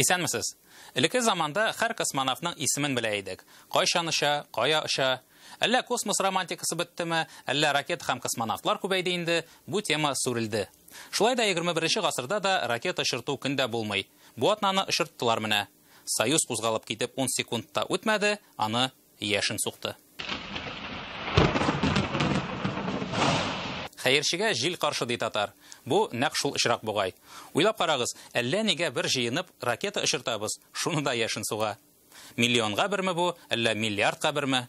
Исәнмесез. Элекке заманда һәр космонавтның исемен белә идек. Кайчан оча, кая оча. Әллә космос романтикасы беттеме, әллә ракета һәм космонавтлар күбәйде инде, бу тема сүрелде. Шулай да 21 гасырда да ракета очырту көндә булмый. Бу атнаны очырттылар менә. Союз кузгалып китеп 10 секунд та үтмәде, аны яшен сукты. Хәерчегә җил каршы ди татар. Бу нәкъ шул очрак бугай. Уйлап карагыз, әллә нигә бер җыенып ракета очыртабыз, шуны да яшен суга. Миллионга берме бу, әллә миллиардка берме?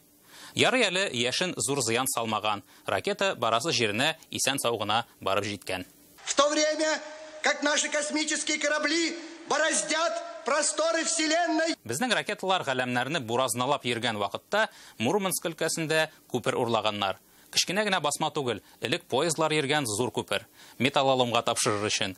Ярый әле яшен зур зыян салмаган. Ракета барасы җиренә исән-сау гына барып җиткән. В то время, как наши космические корабли бороздят просторы Вселенной. Безнең ракеталар галәмнәрне буразналап йөргән вакытта Мурманск өлкәсендә күпер урлаганнар. Кечкенә генә басма түгел, элек поездлар йөргән зур күпер. Металлоломга тапшырыр өчен.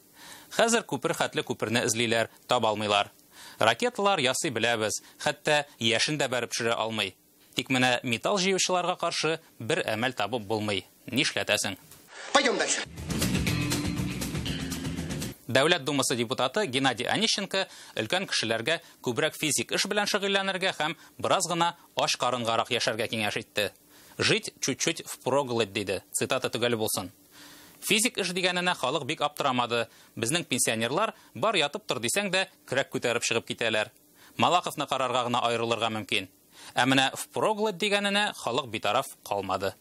Хәзер күпер хәтле күперне эзлиләр, таба алмыйлар. Ракеталар ясый беләбез, хәтта яшен дә бәреп төшерә алмый. Тик менә металл җыючыларга каршы бер әмәл табып булмый. Нишләтәсең? Пойдем дальше. Дәүләт Думасы депутаты Геннадий Онищенко өлкән кешеләргә күбрәк физик эш белән шөгыльләнергә һәм бераз гына ач карынгарак яшәргә киңәш итте. Жить чуть-чуть впроголодь, диде. Цитата төгәл булсын. Физик эш дигәненә халык бик аптырамады. Безнең пенсионерлар бар ятып тор дисәң дә көрәк күтәреп чыгып китәләр. Малаховны карарга гына аерылырга мөмкин. Ә менә впроголодь дигәненә халык битараф калмады.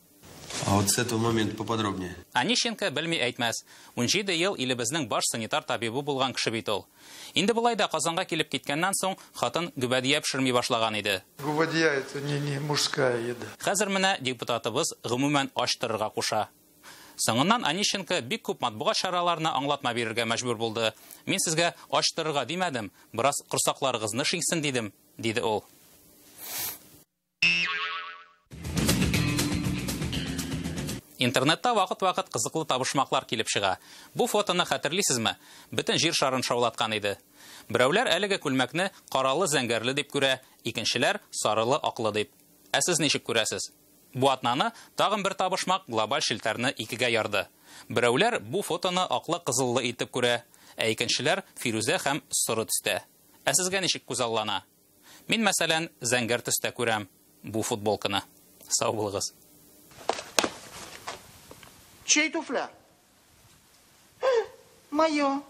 А вот с этого момента поподробнее. Онищенко белми әйтмәс. 17 ел илебезнең баш санитар табибы булган кеше бит ул. Инде болай да Казанга килеп киткәннән соң хатын гөбәдия пешерми башлаган иде. Гөбәдия это не мужская еда. Хәзер менә депутатыбыз гомумән ач торырга куша. Соңыннан Онищенко бик күп матбугат чараларына аңлатма бирергә мәҗбүр булды. Мин сезгә ач торырга димәдем, бераз корсакларыгызны шиңсен дидем, диде ул. Интернетта вакыт-вакыт кызыклы табышмаклар килеп чыга. Бу фотоны хәтерлисезме? Бөтен җир шарын шаулаткан иде. Берәүләр әлеге күлмәкне каралы зәңгәрле дип күрә, икенчеләр сарылы аклы дип. Ә сез ничек күрәсез? Бу атнаны тагын бер табышмак глобаль челтәрне икегә ярды. Берәүләр бу фотоны аклы кызыллы итеп күрә, ә икенчеләр фирүзә һәм соры төстә. Ә сезгә ничек күзаллана? Мин, мәсәлән, зәңгәр төстә күрәм бу футболканы. Сау булыгыз. Чей туфля? Мое.